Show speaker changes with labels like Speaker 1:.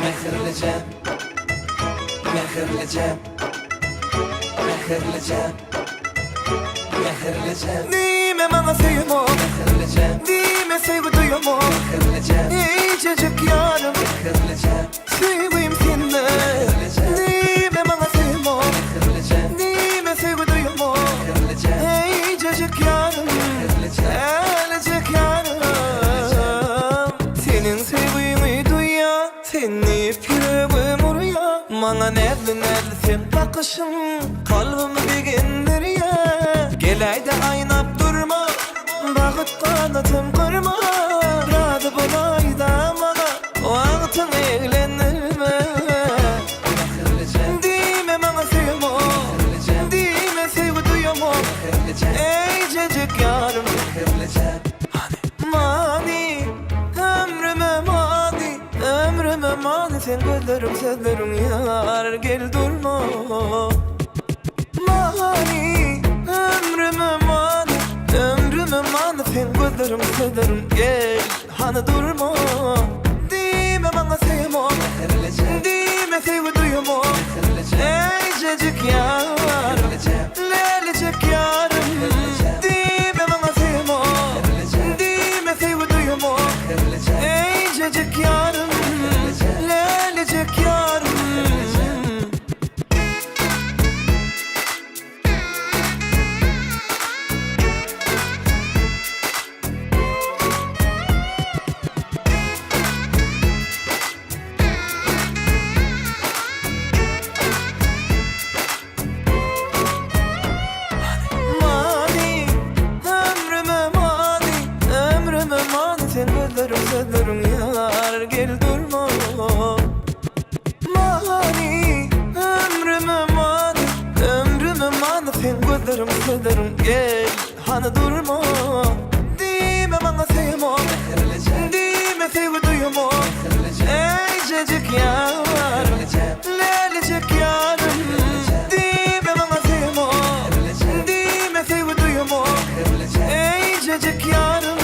Speaker 1: Mähirlijem Mähirlijem Mähirlijem Mähirlijem
Speaker 2: Diýme maňa söýemok
Speaker 1: Mähirlijem
Speaker 2: Diýme söýgi duýamok
Speaker 1: Mähirlijem
Speaker 2: Eýjejik ýarym
Speaker 1: Mähirlijem
Speaker 2: Söýgim sende Diýme maňa söýemok
Speaker 1: Mähirlijem
Speaker 2: Diýme söýgi duýamok
Speaker 1: Mähirlijem
Speaker 2: Eýjejik ýarym
Speaker 1: Mähirlijem
Speaker 2: Älejek ýarym Seniň söýgüňi duýýan Sen diýip ýüregim urýa Maňa näzli-näzli seň bakyşyň Kalbymy begendirýä Geläýdä aýnap durma Bagyt ganatym gyrma Razy bolaýda maňa Wagtyň eglendirme
Speaker 1: Mähirlijem
Speaker 2: Diýme maňa söýemok
Speaker 1: Mähirlijem
Speaker 2: Diýme söýgi duýamok
Speaker 1: Mähirlijem
Speaker 2: Eýjejik ýarym
Speaker 1: Mähirlijem
Speaker 2: Many, ömrüme many, ömrüme many Sen gözleriň sözleriň ýar gel durma Many, ömrüme many, ömrüme many Sen gözleriň sözleriň gel hany durma Diýme maňa söýemok,
Speaker 1: Mähirlijem
Speaker 2: diýme söýgi duýamok
Speaker 1: Mähirlijem
Speaker 2: Eýjejik ýar,
Speaker 1: Mähirlijem
Speaker 2: lälejek ýarym Diýme maňa söýemok,
Speaker 1: Mähirlijem
Speaker 2: diýme söýgi duýamok
Speaker 1: Mähirlijem
Speaker 2: Eýjejik ýarym, lälejek ýarym. Many, ömrüme many, ömrüme many Sen gözleriň sözleriň ýar gel durma Many, ömrüme many, ömrüme many Sen gözleriň sözleriň gel hany durma Diýme maňa söýemok,
Speaker 1: Mähirlijem
Speaker 2: diýme söýgi duýamok
Speaker 1: Mähirlijem
Speaker 2: Eýjejik ýar,
Speaker 1: Mähirlijem
Speaker 2: lälejek ýarym Diýme maňa söýemok,
Speaker 1: Mähirlijem
Speaker 2: diýme söýgi duýamok
Speaker 1: Mähirlijem
Speaker 2: Eýjejik ýarym.